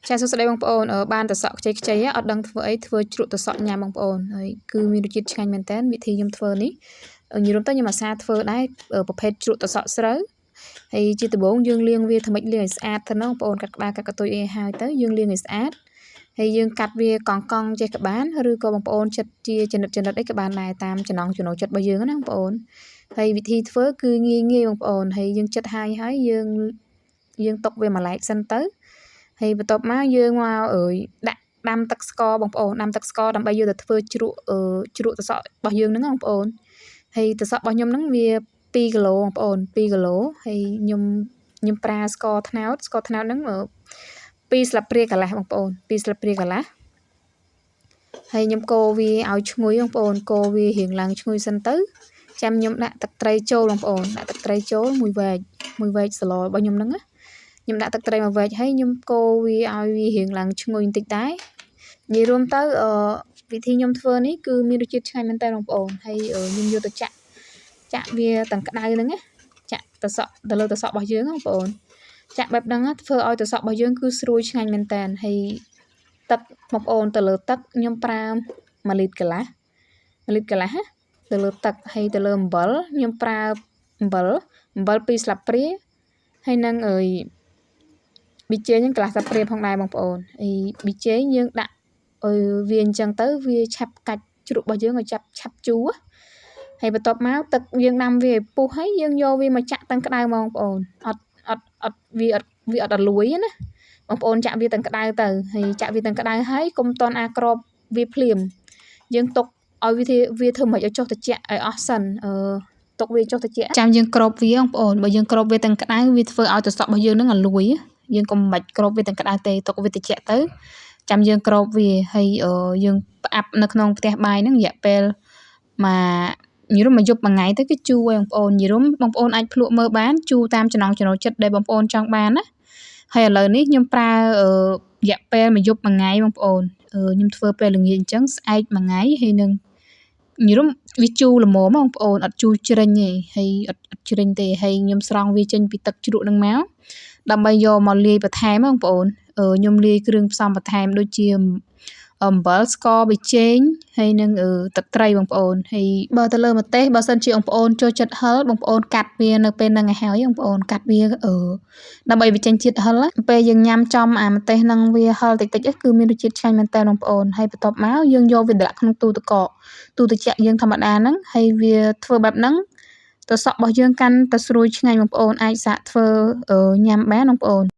ចាសួស្តីបងប្អូនបានត្រសក់ខ្ចីខ្ចីអត់ដឹងធ្វើអីធ្វើជ្រក់ត្រសក់ញ៉ាំបងប្អូនហើយគឺមានរសជាតិឆ្ងាញ់មែនតើវិធីខ្ញុំធ្វើនេះនិយាយរួមទៅខ្ញុំអាសាធ្វើដែរប្រភេទជ្រក់ត្រសក់ស្រូវហើយជាដំបូងយើងលាងវាធ្វើម៉េចលាងឲ្យស្អាតទៅណាបងប្អូនកាត់ក្បាលកាត់កន្ទុយអីហើយទៅយើងលាងឲ្យស្អាតហើយយើងកាត់វាកង់កង់ចេះក៏បានឬក៏បងប្អូនចិត្តជាចំណិតចំណិតអីក៏បានដែរតាមចំណង់ចំណូលចិត្តរបស់យើងណាបងប្អូនហើយវិធីធ្វើគឺងាយងាយបងប្អូនហើយយើងចិត្តហើយហើយយើងយើងទុកវាមួយឡែកសិនទៅហើយបន្ទាប់មកយើងមកអើយដាក់ដាំទឹកស្ករបងប្អូនដាំទឹកស្ករដើម្បីយកទៅធ្វើជ្រក់ជ្រក់ត្រសក់របស់យើងហ្នឹងបងប្អូនហើយត្រសក់របស់ខ្ញុំហ្នឹងវា2គីឡូបងប្អូន2គីឡូហើយខ្ញុំខ្ញុំប្រើស្ករត្នោតស្ករត្នោតហ្នឹង2ស្លាបព្រាកន្លះបងប្អូន2ស្លាបព្រាកន្លះហើយខ្ញុំកូរវាឲ្យឈ្ងុយបងប្អូនកូរវារៀងឡើងឈ្ងុយសិនទៅចាំខ្ញុំដាក់ទឹកត្រីចូលបងប្អូនដាក់ទឹកត្រីចូលមួយវែកមួយវែកសឡរបស់ខ្ញុំហ្នឹងណាខ្ញុំដាក់ទឹកត្រីមួយវែកហើយខ្ញុំកូរវាឲ្យវារៀងឡើងឈ្ងុយបន្តិចដែរនិយាយរួមទៅអឺវិធីខ្ញុំធ្វើនេះគឺមានរសជាតិឆ្ងាញ់មែនតើបងប្អូនហើយខ្ញុំយកទៅចាក់ចាក់វាទាំងក្តៅហ្នឹងណាចាក់ត្រសក់ទៅលើត្រសក់របស់យើងបងប្អូនចាក់បែបហ្នឹងធ្វើឲ្យត្រសក់របស់យើងគឺស្រួយឆ្ងាញ់មែនតើហើយទឹកបងប្អូនទៅលើទឹកខ្ញុំប្រើ1លីត្រកន្លះ1លីត្រកន្លះទៅលើទឹកហើយទៅលើអំបិលខ្ញុំប្រើអំបិលអំបិល2ស្លាបព្រាហើយនឹងអើយប៊ីចេងហ្នឹងកន្លះស្លាបព្រាផងដែរបងប្អូនហើយប៊ីចេងយើងដាក់ឲ្យវាអញ្ចឹងទៅវាឆាប់កាច់ជ្រក់របស់យើងឲ្យចាប់ឆាប់ជូរហើយបន្ទាប់មកទឹកយើងដាំវាឲ្យពុះហើយយើងយកវាមកចាក់ទាំងក្តៅហ្មងបងប្អូនអត់អត់អត់វាអត់វាអត់រលួយណាបងប្អូនចាក់វាទាំងក្តៅទៅហើយចាក់វាទាំងក្តៅហើយកុំតន់អាក្របវាភ្លាមយើងទុកឲ្យវាវាធ្វើមិនឲ្យចុះត្រជាក់ឲ្យអស់សិនអឺទុកវាចុះត្រជាក់ចាំយើងគ្របវាបងប្អូនបើយើងគ្របវាទាំងក្តៅវាធ្វើឲ្យត្រសក់របស់យើងនឹងអាលួយយើងកុំបាច់គ្របវាទាំងក្តៅទេទុកវាត្រជាក់ទៅចាំយើងគ្របវាហើយយើងផ្អាប់នៅក្នុងផ្ទះបាយហ្នឹងរយៈពេលមួយនិយាយរួមមួយយប់មួយថ្ងៃទៅគឺជូរឲ្យបងប្អូននិយាយរួមបងប្អូនអាចភ្លក់មើលបានជូរតាមចំណង់ចំណូលចិត្តដែលបងប្អូនចង់បានណាហើយឥឡូវនេះខ្ញុំប្រើរយៈពេលមួយយប់មួយថ្ងៃបងប្អូនខ្ញុំធ្វើពេលល្ងាចអញ្ចឹងស្អែកមួយថ្ងៃហើយនឹងនិយាយរួមវាជូរល្មមបងប្អូនអត់ជូរជ្រិញទេហើយអត់អត់ជ្រិញទេហើយខ្ញុំស្រង់វាចេញពីទឹកជ្រក់នឹងមកដើម្បីយកមកលាយបន្ថែមបងប្អូនខ្ញុំលាយគ្រឿងផ្សំបន្ថែមដូចជាអំបិលស្ករប៊ីចេងហើយនឹងទឹកត្រីបងប្អូនហើយបើទៅលើម្ទេសបើសិនជាបងប្អូនចូលចិត្តហឹរបងប្អូនកាត់វានៅពេលហ្នឹងឲ្យហើយបងប្អូនកាត់វាអឺដើម្បីបញ្ចេញជាតិហឹរពេលយើងញ៉ាំចំអាម្ទេសហ្នឹងវាហឹរតិចតិចគឺមានរសជាតិឆ្ងាញ់មែនតើបងប្អូនហើយបន្ទាប់មកយើងយកវាដាក់ក្នុងទូទឹកកកទូត្រជាក់យើងធម្មតាហ្នឹងហើយវាធ្វើបែបហ្នឹងត្រសក់របស់យើងកាន់តែស្រួយឆ្ងាញ់បងប្អូនអាចសាកធ្វើញ៉ាំបានបងប្អូន។